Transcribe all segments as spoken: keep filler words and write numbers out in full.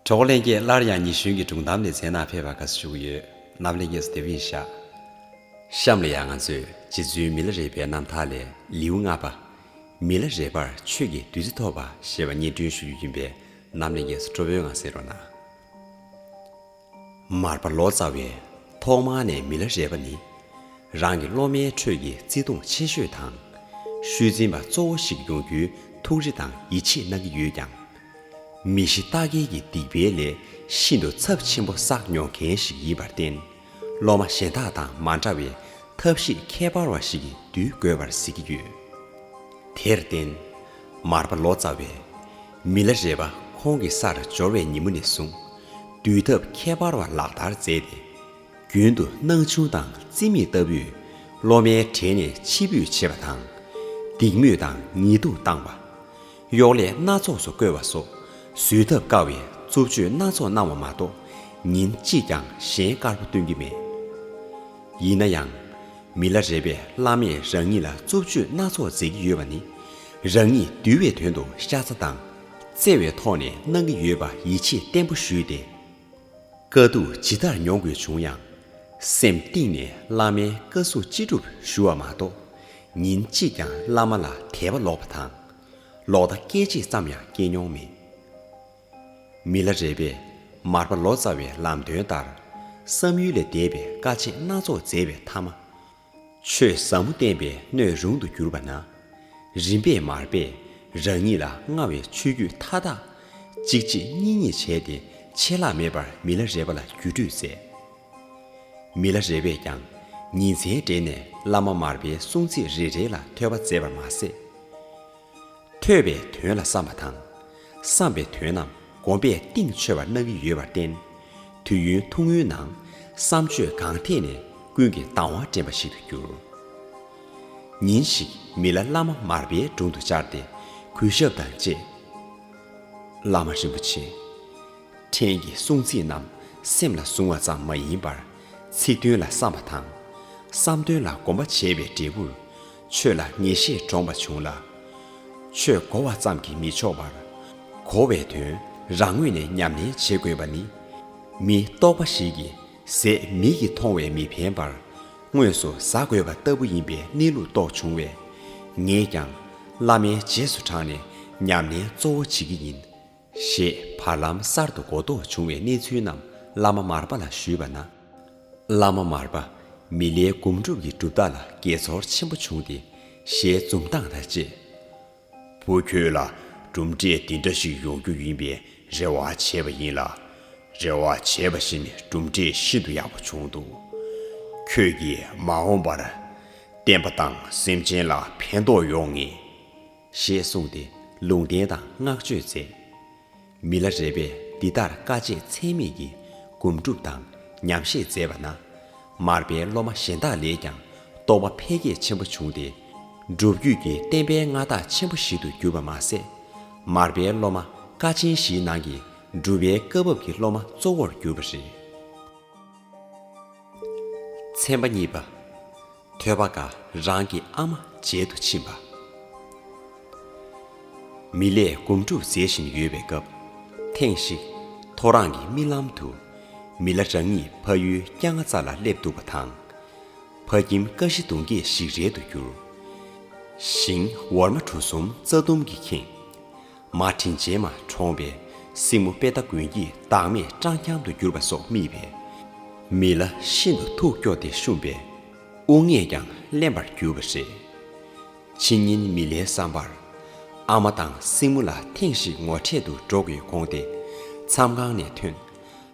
གྲོགས་ལྷན་རྒྱས། སླར་ཡང་ཉི་གཞོན་གྱི་སྒྲུང་གཏམ་ནས་མཚན་ནང་ཕེབས་པར་དགའ་བསུ་ཞུ་གི་ཡོད། རྣམ་ལྷན་རྒྱས་སུ་དེ་བཞིན་ཤག་གཤམ་ལ་ཡང་ང་ཚོས་རྗེ་བཙུན་མི་ལ་རས་པའི་རྣམ་ཐར་ལས་ལེའུ་ལྔ་པ། མི་ལ་རས་པར་ཆོས་ཀྱི་བདུད་རྩི་ཐོབ་པ་ཞེས་པ་སྙན་སྒྲོན་ཞུ་རྒྱུ་ཡིན་པས། རྣམ་ལྷན་རྒྱས་སུ་སྤྲོ་པོའི་ངང་གསན་རོགས་གནང་། མར་པ་ལོ་ཙཱ་བས་ཐོག་མར་ནས་མི་ལ་རས་པ་ནི་རང་གི་སློབ་མའི་ཁྲོད་ཀྱི་བརྩེ་དུང་ཆེ་ཤོས་དང་ཤུལ་འཛིན་པ་གཙོ་བོ་ཞིག་ཡོང་རྒྱུའི་ཐུགས་རེ་དང་ཡིད་ཆེས་གནང་གི་ཡོད་ཀྱང་། མི་གཞི་ལྟ་མཁན་གྱི་སྡིག་པའི་ལས་ཤིན་ཏུ་ཚབས་ཆེན་པོ་བསགས་མྱོང་མཁན་ཞིག་ཡིན་པར་བརྟེན། སློབ་མ་གཞན་དག་དང་མ་འདྲ་བའི་ཐབས་ཤེས་ཁྱད་པར་བ་ཞིག་གིས་འདུལ་དགོས་པར་གཟིགས་ཀྱི་ཡོད། དེར་བརྟེན། མར་པ་ལོ་ཙཱ་བས་མི་ལ་རས་པ་ཁོང་གི་སར་འབྱོར་བའི་ཉིན་མོ་ནས་བཟུང་འདུལ་ཐབས་ཁྱད་པར་བ་ལག་བསྟར་མཛད་དེ། རྒྱུན་དུ་སྣང་ཆུང་དང་རྩིས་མེད་ལྟ་བུས་སློབ་མའི་གྲས་ནས་ཕྱིར་འབུད་བྱེད་པ་དང་། སྡིགས་དམོད་དང་ཉེས་རྡུང་བཏང་བ། གཡོག་ལས་སྣ་ཚོགས་སུ་བཀོལ་བ་སོགས་བཟོད་ཐབས་དཀའ་བའི་རྩུབ་སྤྱོད་སྣ་ཚོགས་གནང་བ་མ་གཏོགས་ཉིན་གཅིག་ཀྱང་གཞན་དཀར་པོ་སྟོན་གྱི་མེད། ཡིན་ན་ཡང་། མི་ལ་རས་པས་བླ་མས་རང་ཉིད་ལ་རྩུབ་སྤྱོད་སྣ་ཚོགས་མཛད་ཀྱི་ཡོད་པ་ནི། རང་ཉིད་འདུལ་བའི་དོན་དུ་ཤ་ཚ་དང་བརྩེ་བའི་ཐོག་ནས་གནང་གི་ཡོད་པ་ཡིད་ཆེས་བརྟན་པོ་ཞུས་ཏེ། དཀའ་སྡུག་ཇི་ལྟར་མྱོང་དགོས་བྱུང་ཡང་། སེམས་གཏིང་ནས་བླ་མའི་བཀའ་གསུང་ཅི་སྒྲུབ་ཞུ་བ་མ་གཏོགས། ཉིན་གཅིག་ཀྱང་བླ་མ་ལ་དད་པ་ལོག་པ་དང་། ལོག་ལྟ་སྐད་ཅིག་ཙམ་ཡང་སྐྱེས་མྱོང་མེད། མི་ལ་རས་པས་མར་པ་ལོ་ཙཱ་བའི་ལམ་སྟོན་ལྟར། བསམ་ཡུལ་ལས་འདས་པའི་དཀའ་སྤྱད་སྣ་ཚོགས་མཛད་པའི་མཐའ་མ། ཆོས་ཟབ་མོ་བསྟན་པའི་སྣོད་རུང་དུ་གྱུར་པ་ན། རིམ་པས་མར་པས་རང་ཉིད་ལ་མངའ་བའི་ཆོས་བརྒྱུད་མཐའ་དག་གཅིག་རྗེས་གཉིས་གཉིས་བྱས་ཏེ་ཆད་ལྷག་མེད་པར་མི་ལ་རས་པ་ལ་བརྒྱུད་སྤྲོད་མཛད། མི་ལ་རས་པས་ཀྱང་ཉིན་མཚན་བྲལ་ནས་བླ་མ་མར་པའི་གསུང་ཚིག་རེ་རེ་ལ་ཐོས་པ་མཛད་པར་མ་ཟད། ཐོས་པའི་དོན་ལ་བསམ་པ་དང་། བསམ་པའི་དོན་རྣམས་སྒོམ་པས་གཏིང་ཆོད་པར་གནང་གི་ཡོད་པར་བརྟེན། དུས་ཡུན་ཐུང་ངུའི་ནང་བསམ་སྤྱོད་གང་ཐད་ནས་ཀུན་གྱིས་དང་བ་འདྲེན་པ་ཞིག་ཏུ་གྱུར། ཉིན་ཞིག་མི་ལ་བླ་མ་མར་པའི་དྲུང་དུ་བཅར་ཏེ་གུས་ཞབས་དང་བཅས། བླ་མ་རིན་པོ་ཆེ། ཕྲན་གྱི་གསུང་ཚིག་རྣམས་སེམས་ལ་བཟུང་བ་ཙམ་མ་ཡིན་པར། ཚིག་དོན་ལ་བསམ་པ་དང་། བསམ་དོན་ལ་གོམས་པ་བྱས་པའི་འབྲས་བུར། ཆོས་ལ་ངེས་ཤེས་འདྲོངས་པ་བྱུང་ལ། ཆོས་གོ་བ་ཙམ་གྱིས་མི་ཆོག་པར། གོ་བའི་དོན་རང་ངོས་ནས་ཉམས་ལེན་བྱེད་དགོས་པ་ནི། མི་རྟོག་པ་ཞིག་གིས་ཟས་མིག་གིས་མཐོང་བས་མི་ཕན་པར། དངོས་སུ་ཟ་དགོས་པ་ལྟ་བུ་ཡིན་པའི་གནས་ལུགས་རྟོགས་བྱུང་བས། ངས་ཀྱང་བླ་མའི་རྗེས་སུ་འབྲངས་ནས་ཉམས་ལེན་གཙོ་བོ་བྱེད་ཀྱི་ཡིན། ཞེས་བར་ལམ་གསར་དུ་གོ་རྟོགས་བྱུང་བའི་གནས་ཚུལ་རྣམས་བླ་མ་མར་པ་ལ་ཞུས་པ་ན། བླ་མ་མར་པ་མི་ལའི་སྒོམ་སྒྲུབ་ཀྱི་གྲུབ་རྟགས་ལ་དགྱེས་ཚོར་ཆེན་པོ་བྱུང་སྟེ་ཞལ་འཛུམ་མདངས་དང་བཅས། བུ་ཁྱོད་ལ་གྲུབ་འབྲས་འདི་འདྲ་ཞིག་ཡོང་རྒྱུ་ཡིན་པའི་རེ་བ་བྱས་པ་ཡིན་ལ། རེ་བ་བྱས་པ་བཞིན་གྲུབ་འབྲས་ཤིན་ཏུ་ཡག་པོ་བྱུང་འདུག་ཁྱོད་ཀྱིས་མ་འོངས་པར་བསྟན་པ་དང་སེམས་ཅན་ལ་ཕན་ཐོགས་ཡོང་ངེས། ཞེས་གསུངས་ཏེ་ལུང་བསྟན་དང་བསྔགས་བརྗོད་མཛད། མི་ལ་རས་པས་འདི་ལྟར་དཀའ་སྤྱད་ཚད་མེད་ཀྱིས་སྒོམ་སྒྲུབ་དང་ཉམས་བཞེས་མཛད་པ་ན། མར་པའི་སློབ་མ་གཞན་དག་ལས་ཀྱང་རྟོགས་པ་འཕེལ་རྒྱས་ཆེན་པོ་བྱུང་སྟེ། སྒྲུབ་བརྒྱུད་ཀྱི་བསྟན་པའི་མངའ་བདག་ཆེན་པོ་ཞིག་ཏུ་གྱུར་པ་མ་ཟད། མར་པའི་སློབ་མ་ཀ་ཆེན་བཞིའི་ནང་གི་སྒྲུབ་པའི་བཀའ་བབས་ཀྱི་སློབ་མ་གཙོ་བོར་གྱུར་པ་རེད། ཚན་པ་གཉིས་པ། ཐོས་པ་དགའ་རང་གི་ཨ་མ་མཇལ་དུ་ཕྱིན་པ། མི་ལས་སྒོམ་སྒྲུབ་མཛད་བཞིན་ཡོད་པའི་སྐབས། ཐེངས་ཤིག་ཐོ་རངས་ཀྱི་རྨི་ལམ་དུ། མི་ལ་རང་ཉིད་ཕ་ཡུལ་སྐྱ་རྔ་རྩ་ལ་སླེབས་འདུག་པ་དང་། ཕ་ཁྱིམ་ཀ་བཞི་གདུང་བརྒྱད་ཞིག་རལ་དུ་གྱུར། ཞིང་འོར་མ་གྲུ་གསུམ་རྩྭ་ཟླུམ་གྱིས་ཁེངས། མ་དྲིན་ཅན་མ་གྲོངས་པས་སྲིང་མོ་དཔལ་ཟླ་དགུན་གྱི་བདག་མེད་སྤྲང་འཁྱམ་དུ་གྱུར་པ་སོགས་རྨིས་པས། མི་ལ་ཤིན་ཏུ་ཐུགས་སྐྱོ་སྟེ་བཤུམས་པས། དབུགས་ངལ་ཀྱང་ལེན་པར་གྱུར་པ་རེད། ཕྱི་ཉིན་མི་ལའི་བསམ་པར། ཨ་མ་དང་སྲིང་མོ་ལ་ཐེངས་ཤིག་ངོ་འཕྲད་དུ་འགྲོ་དགོས་དགོངས་ཏེ། མཚམས་ཁང་ནས་ཐོན།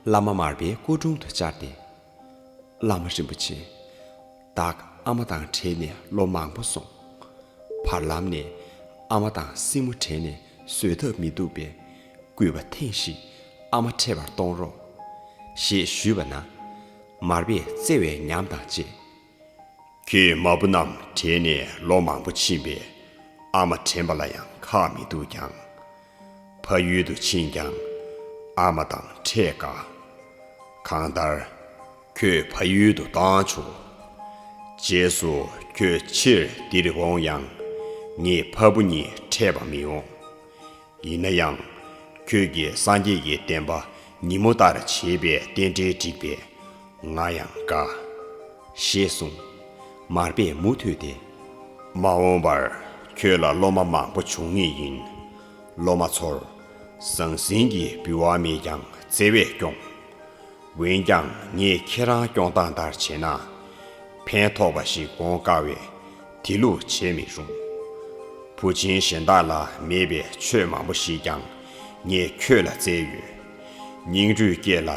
བླ་མ་མར་པའི་སྐུ་དྲུང་དུ་བཅར་ཏེ། བླ་མ་རིན་པོ་ཆེ། བདག་ཨ་མ་དང་བྲལ་ནས་ལོ་མང་པོ་སོང་། བར་ལམ་ནས་ཨ་མ་དང་སྲིང་མོ་བྲལ་ནས་བཟོད་ཐབས་མི་འདུག་པས། སྐུད་པ་ཐེངས་ཤིག་ཨ་མ་འཕྲད་པར་གཏོང་རོགས། ཞེས་ཞུས་པ་ན། མར་པས་བརྩེ་བའི་ཉམས་དང་བཅས། ཁྱེད་མ་བུ་རྣམས་བྲལ་ནས་ལོ་མང་པོ་ཕྱིན་པས། ཨ་མ་དྲན་པ་ལ་ཡང་ཁག་མི་འདུག་ཀྱང་། ཕ་ཡུལ་དུ་ཕྱིན་ཀྱང་ཨ་མ་དང་འཕྲད་དཀའ། གང་ལྟར། ཁྱོད་ཕ་ཡུལ་དུ་བཏང་ཆོག་རྗེས་སུ་ཁྱོད་ཕྱིར་འདིར་འོང་ཡང་། ངེད་ཕ་བུ་གཉིས་འཕྲད་པ་མི་འོང་། ཡིན་ན་ཡང་། ཁྱོད་ཀྱིས་སངས་རྒྱས་ཀྱི་བསྟན་པ་ ཉིན་མོ་ལྟར་བྱེད་པའི་རྟེན་འབྲེལ་འགྲིག་པས་ང་ཡང་དགའ། ཞེས་གསུངས། མར་པས་མུ་མཐུད་དེ། མ་འོངས་པར་ཁྱོད་ལ་སློབ་མ་མང་པོ་འབྱུང་ངེས་ཡིན། སློབ་མ་ཚོར་ཟང་ཟིང་གི་འབུལ་བ་མེད་ཀྱང་བརྩེ་བས་སྐྱོང་། འོན་ཀྱང་ངས་ཁྱེད་རང་སྐྱོང་སྟངས་ལྟར་བྱས་ན། ཕན་ཐོགས་པ་ཞིག་འོང་དཀའ་བས་དེ་ལུགས་བྱེད་མི་རུང་། བུ་ཆེན་གཞན་དག་ལ་མེད་པའི་ཆོས་མང་པོ་ཞིག་ཀྱང་ངས་ཁྱོད་ལ་བསྩལ་ཡོད། སྙིང་རུས་བསྐྱེད་ལ་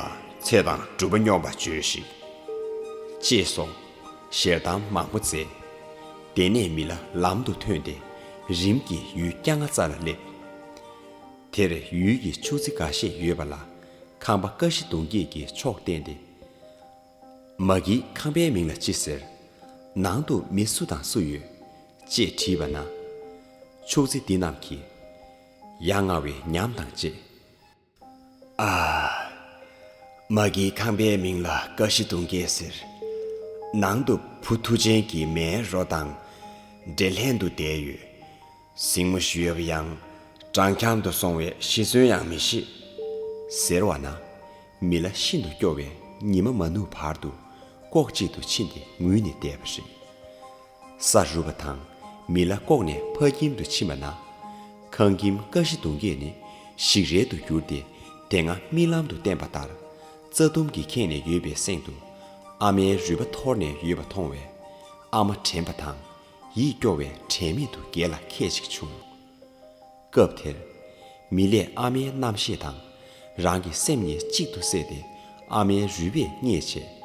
ཚེ་དང་སྒྲུབ་པ་སྙོམས་པར་བྱོས་ཤིག་ཅེས་སོགས་ཞལ་གདམས་མང་པོ་མཛད། དེ་ནས་མི་ལ་ལམ་དུ་ཐོན་ཏེ་རིམ་གྱིས་ཡུལ་སྐྱ་ང་རྩ་ལ་སླེབས། དེར་ཡུལ་གྱི་ཕྱུགས་རྫི་འགའ་ཤས་ཡོད་པ་ལ་ཁང་པ་ཀ་བཞི་གདུང་བརྒྱད་ཀྱི་ཕྱོགས་བསྟན་ཏེ། མ་གིའི་ཁང་པའི་མིང་ལ་ཅི་ཟེར། ནང་དུ་མི་སུ་དང་སུ་ཡོད། ཅེས་དྲིས་པ་ན། ཕྱུགས་རྫི་འདི་རྣམས་ཀྱིས། ཡ་ང་བའི་ཉམས་དང་བཅས། ཨ། མ་གིའི་ཁང་པའི་མིང་ལ་ཀ་བཞི་གདུང་བརྒྱད་ཟེར། ནང་དུ་བུ་མཐུ་ཆེན་གྱི་མའི་རོ་དང་འདྲེ་ལྷན་དུ་བསྡད་ཡོད། གཟིགས་མོ་ཞུ་འོས་པ་ཡང་བྲང་འཁྱམ་དུ་སོང་བས་ཤི་གསོན་ཡང་མི་ཤེས། ཟེར་བ་ན། མི་ལ་ཤིན་ཏུ་སྐྱོ་བས་ཉི་མ་མ་ནུབ་བར་དུ་ལྐོག་ཅིག་ཏུ་ཕྱིན་ཏེ་ངུས་ནས་བསྡད་པ་རེད། ས་རུབ་པ་དང་མི་ལ་ལྐོག་ནས་ཕ་ཁྱིམ་དུ་ཕྱིན་པ་ན། ཁང་ཁྱིམ་ཀ་བཞི་གདུང་བརྒྱད་ནི་ཞིག་རལ་དུ་གྱུར་ཏེ་དེ་སྔ་རྨི་ལམ་དུ་བསྟན་པ་ལྟར་རྩྭ་ལྡུམ་གྱིས་ཁེངས་ནས་ཡོད་པའི་གསེང་དུ་ཨ་མའི་རུས་པ་འཐོར་ནས་ཡོད་པ་མཐོང་བས་ཨ་མ་དྲན་པ་དང་། ཡིད་སྐྱོ་བས་དྲན་མེད་དུ་བརྒྱལ་ལ་ཁད་ཅིག་བྱུང་། སྐབས་དེར། མི་ལས་ཨ་མའི་རྣམ་ཤེས་དང་རང་གི་སེམས་གཉིས་གཅིག་ཏུ་བསྲེས་ཏེ་ཨ་མའི་རུས་པས་མཉེས་བྱས།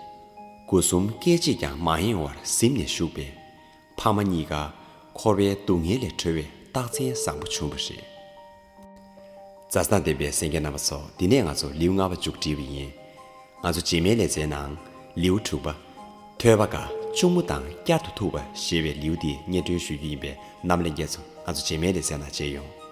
སྒོ་གསུམ་སྐད་ཅིག་ཀྱང་མ་ཡེངས་བར་གཟིམས་ནས་བཞུགས་པས། ཕ་མ་གཉིས་ཀ་འཁོར་བའི་སྡུག་བསྔལ་ལས་གྲོལ་བའི་རྟགས་མཚན་བཟང་པོ་བྱུང་བ་རེད། མཛའ་བརྩེ་ལྡན་པའི་གསན་མཁན་རྣམ་པ་ཚོ། འདི་ནས་ང་ཚོ་ལེའུ་ལྔ་པ་མཇུག་སྒྲིལ་བ་ཡིན། ང་ཚོ་རྗེས་མའི་ལེ་ཚན་ནང་ལེའུ་དྲུག་པ། ཐོས་པ་དགའ་གཅུང་མོ་དང་བསྐྱར་དུ་ཐུག་པ་ཞེས་པའི་ལེའུ་འདི་སྙན་སྒྲོན་ཞུ་རྒྱུ་ཡིན་པས་རྣམ་པ་ལྷན་རྒྱས་ཚོ་ང་ཚོ་རྗེས་མའི་ལེ་ཚན་ནང་མཇལ་ཡོང་།